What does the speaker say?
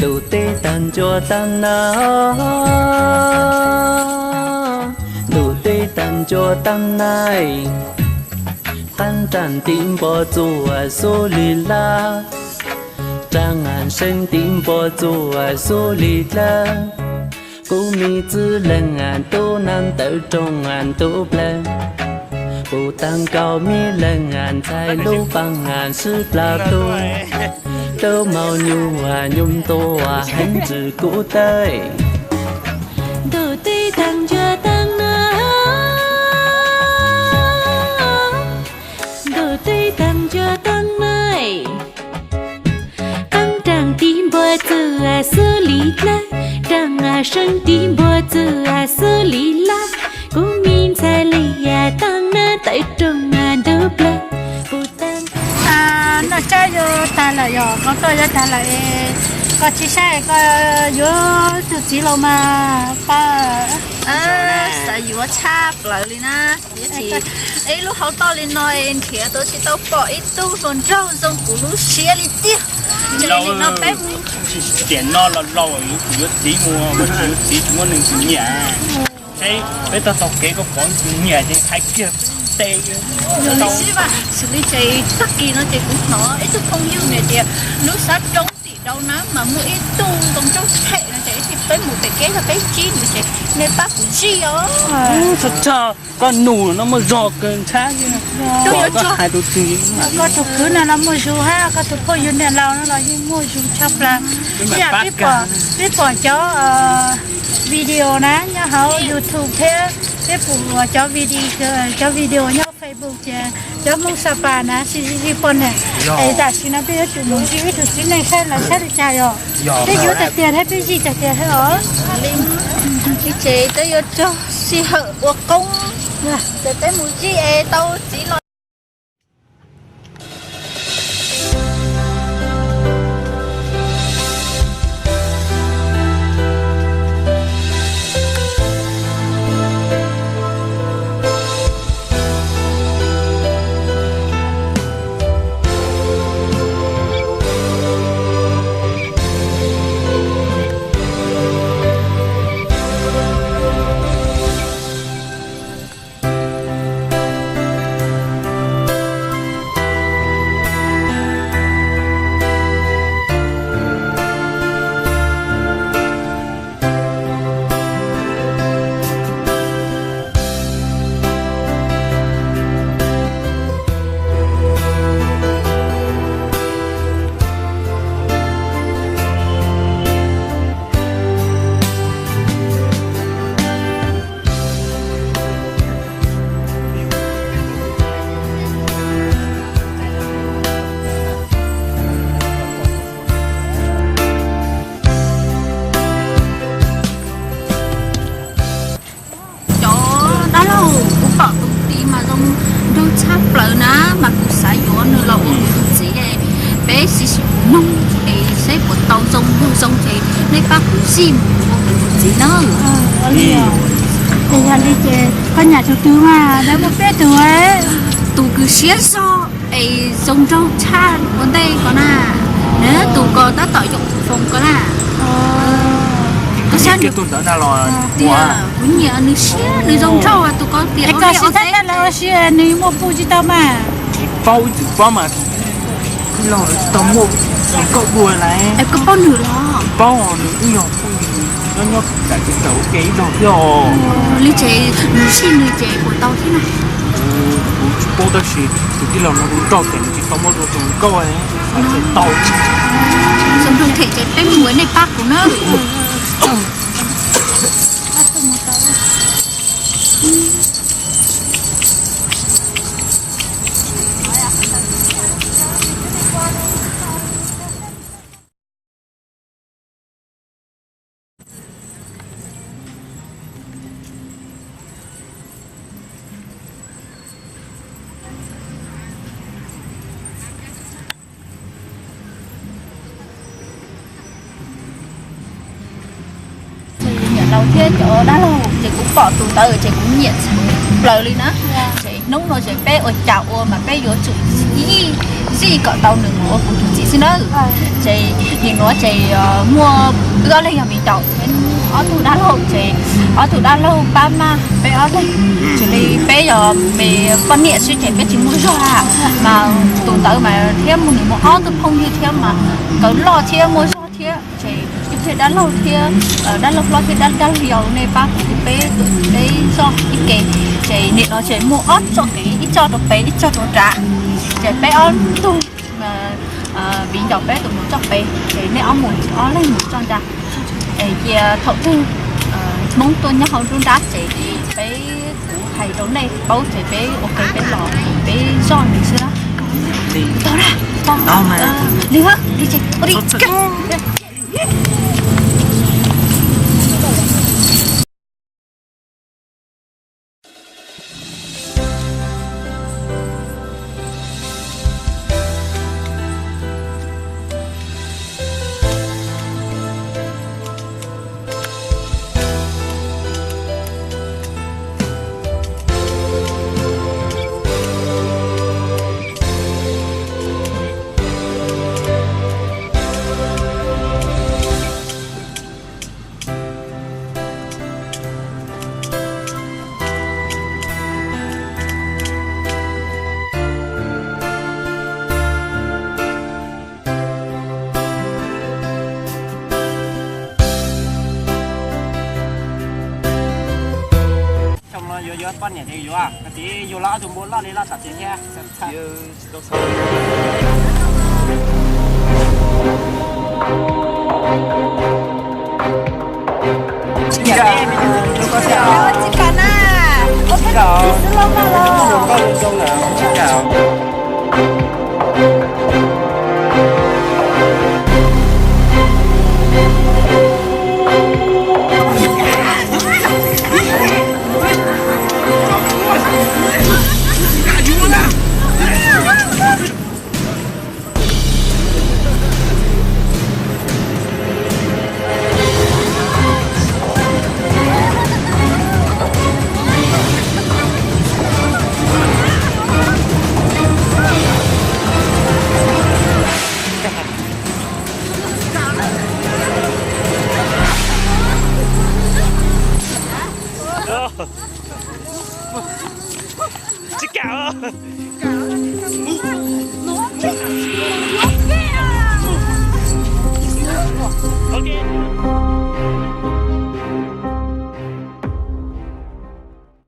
Ntuj teb tag ncua tag na, ntuj teb tag ncua tag na, qab nraag tiv npua txuas xub li laj, nraag seeb tiv npua txuas xub li dlawb. Kuv me txwj leeg tub nab ntawm rooj ntug plawg, puv taag nkaus me leeg ntxhais lub paag sib plag tug, tub maum nyuj nyuj ntua heev ntsws kuv tawb. Ntuj teb taag ncua taag na, ntuj teb taag ncua taag na, qab nraag tiv npua txuas xub li dlawb, nraag seeb tiv npua txuas xub li laj, kuv me ntxhais li yav taag nab tawm rooj ntug plawg, puv taag. Noj tsab yuav tag lawm yog, qaub toj yuav tag lawm es koj tsis saib koj yuav tug txiv los mas pab. Xav yuav tshaj plaws li na. Ib lub hauv toj li no nrhiav tau tsis tau pom ib tug hluas nraug zoo kuv lub siab li tiag. Ces li no peb mus. Tiam no los laus kuv yuav txiv mus, tsis yuav txiv tsis muaj neeg tsis nyiam. Seb peb tau taug kev koj pom tsis nyiam ces hais kiag teb. Xws li ces tag kis no ces kuv hnov ib tug phooj ywg nws tias lub xab roob tim rau na mas muaj ib tug zoo nraug them no ces ib txhij peb mus pem kev yog peb ntsib nws ces nej pab kuv zij os. Txhob txhob, koj nug no muaj zog kawg ntxhab. Koj hais tus twg? Koj tus kwv no los muaj zug hab, koj tus phooj ywg niam laus no los yeej muaj zug tshaj plaws. Ib yam peb pom cov video na nyob hauv YouTube thiab peb pum cov video, cov video nyob Facebook ces cov Hmoob Xa Pas na sib sib poj niam. Es tam sim no peb yuav tsum mus zij ib tug txiv neej saib lawv saib li cas yog. Peb yuav tag tiag thiab peb zij tag tiag thiab os. Ces peb yuav raug sij hawm ua qoob, ces peb mus zij es tau txiv los. Cov dab laug, kuv pom tus tij mas zoo nraug tshaj plaws na, mas kuv xav yuav nws los ua kuv tus txiv. Peb sim sim mloog es saib puas tau zoo nraug zoo ces nej pab kuv zij mus ua kuv tus txiv na. Es yog li ces koj nyiam tus twg mas, lawv muaj peb tug. Tus kws siab zog es zoo nraug tshaj ua ntej ko na, tus ko tab tom yoo foos ko na. Koj saib nws, kuv nyiam nws siab, nws zoo nraug tus ko tias. Koj sim thab dab laug ua si nws muaj puj tsis tau mas. Tsis paub, tsis paub mas. Tij laug tsis tau muaj koj dua lawm. Koj paub nws los? Paub, nws twb yog phooj ywg nyob nyob tam sim tawm ua ke ib zaug thiab os. Li ces nws sib nws ces puas tau thiab na? Kuv tsis paub tab sis tus tij laug no kuv nrog ces nws tsis tau muaj dua tus nkauj, tau. Zoo nraug them ces peb mus, nej pab kuv na. Nyiam laus thiab cov dab laug ces kuv pom tus ntawd ces kuv nyiam tshaj plaws li na. Ces Hnub no ces peb ua cas ua mas peb yuav tsum zij kom tau nws mus ua kuv tus txiv xwb nawb. Ces nim no ces muaj wb ob leeg yog viv ncaus, ob tug dab laug ces ob tug dab laug pab maj peb ob leeg. Tsis li peb yog me poj niam xwb ces peb tsis muaj zog a, mas tus ntawd mas thiab mus nws muaj ob tug phooj ywg thiab mas nkawd loj thiab muaj zog thiab ces ib tug dab laug thiab, dab laug hlob thiab dab laug yau nej pab kuv peb tus peb zoj ib ke. Ces nim no ces muaj ob txoj kev, ib txoj rau pem ib txoj rau nram. Ces peb ob tug viv ncaus peb tus mus txoj pem ces nej ob mus ob leeg mus txoj nram. Es cia thaum twg Hmoob tuaj nyob hauv nruab nrab ces peb, kuv hais rau nej paub ces peb ua ke peb los peb zoj nws xwb na. Tau na, tau, li li ces ua li. Xyoo no yuav yuav poj niam ces yuav, koj txiv yug los ob tug npua loj li loj tom txiv thiab. Tsis kam.